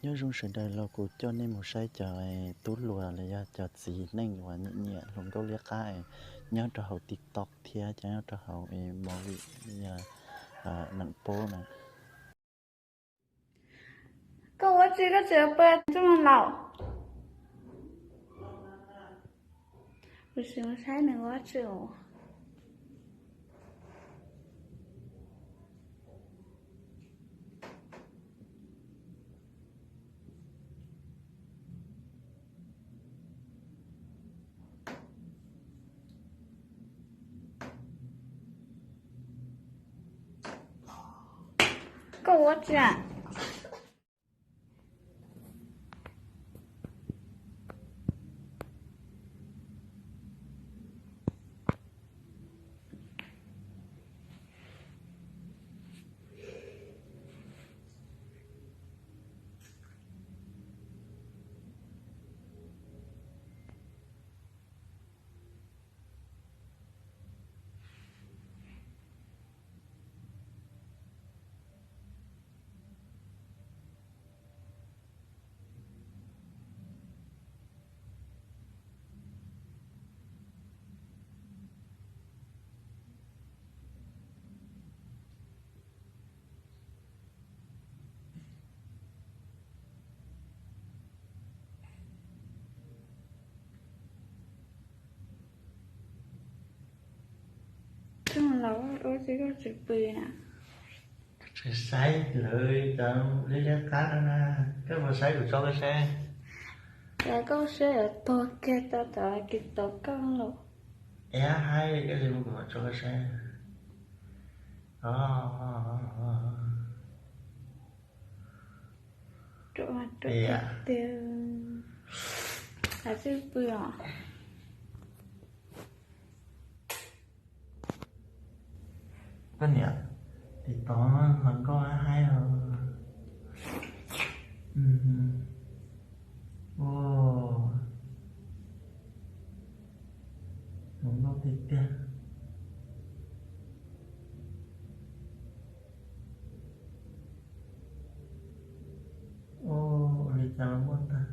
Nyob zoo sawv daws, los kuv coj nej mus saib cov tub hluas los yog cov txiv neej uas nyiam nyiam hluas nkauj liab qab nyob rau hauv TikTok thiab cov nyob rau hauv movie, neeg pob na. Koj ua tsi koj tseem pw txuj laus? Kuv tsis mus saib nws ua tsi. Koj ua tsi? Txuj laus ua tsi koj tseem pw na? Tsis saib lawv cov liab liab qab no na. Koj puas saib kuv tso koj saib? Cas koj saib yuav tuag kiag tau cov kis tau koj los. Es haib koj tsis muab kuv tso koj saib. Ruam tiag tiag. Has tsis pw os. Koj niam, tiv tov hluas nkauj haib os. Hluas nkauj tiag tiag. Ua li cas los muaj tag.